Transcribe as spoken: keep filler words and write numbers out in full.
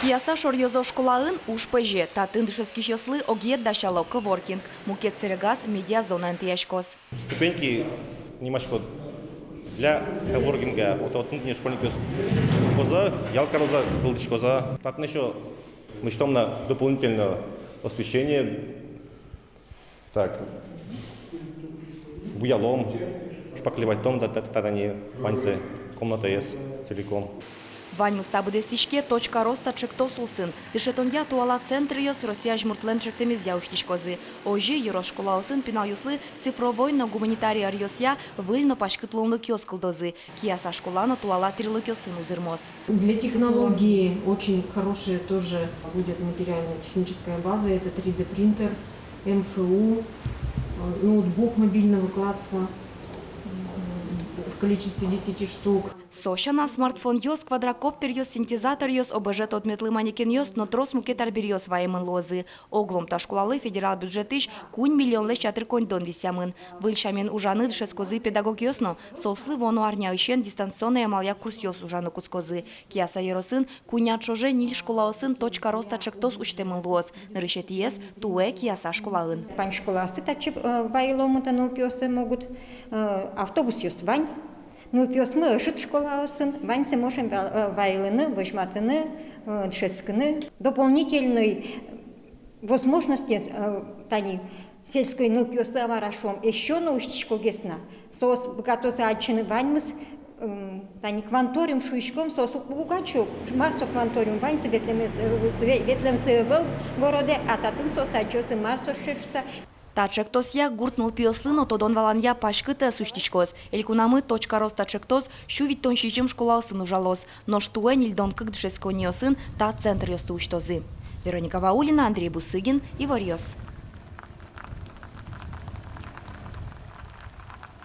Кияса шоръёзо школаын уж пӧзе. Татын дышетскисьёслы огъет дасяло коворкинг, мукет сэрегаз медиазона интыяськоз. Ступеньки нимасько для коворкинга. Вот, вот отын тӥни школьникъёс кылдӥськозы, ял карозы, кылдӥськозы. Татын ещё лэсьтом на дополнительное освещение. Так. Буялом, шпаклеватьтом та-, та-, тани ваньзэ, комнатаез целиком. Ваньмыз та быдэстӥське «Точка роста» ӵектос улсын. Дышетонъя туала центръёс Россия азьмуртлэн ӵектэмезъя усьтӥськозы. Озьы ёрос школаосын пиналъёслы цифровой но гуманитарий ӧръёсъя выль но паськыт луонлыкъёс кылдозы. Кияса школа но туала тӥрлыкъёсын узырмоз. Для технологии очень хорошая тоже будет материально-техническая база. Это три дэ принтер, эм эф у, э, ноутбук мобильного класса, м, в количестве десяти штук. Со сяна смартфонъёс, квадрокоптеръёс, синтезаторъёс, ОБЖ тодметлы манекенъёс но трос мукет арбериос ваемын луозы. Оглом та школалы федерал бюджетысь куинь миллионлэсь ятыр коньдон висъямын. Выль сямен ужаны дышетскозы педагогъёс но, соослы вуоно арняысен дистанционной амалъя курсъёс ужаны кутскозы. Кияса ёросын куинь ар ӵоже ньыль школаосын «Точка роста» ӵектос усьтэмын луоз. Нырысетӥез туэ Кияса школаын. Вань школаосты татчы, э, вайыломы, та нылпиосы могут, э, автобусъёс вань. Нылпиосмы ӧжыт школаосын, ваньзэ можем ва-, э, вайылыны, возьматыны, э, дышетскыны. Дополнительной возможностез, э, тани сельской нылпиослы, а мар-а шуом, ещё но усьтӥськогес на. Соос быгатозы адӟыны ваньмыз, м, тани кванториум шуиськом, соос уг-, уг адӟо, мар со кванториум, ваньзы ветлэмзы, э, ве-, ветлэмзы ӧвӧл городэ, а татын соос адӟозы, мар со сыӵе шуыса. Та ӵектосъя гурт нылпиослы но тодон-валанъя паськыт ӧс усьтӥськоз. Элькунамы «Точка роста» ӵектос сю витьтон сизьым школаосын ужалоз. Нош туэ ньыльдон кык дышетсконниосын та центръёсты усьтозы. Вероника Ваулина, Андрей Бусыгин, «Иворъёс».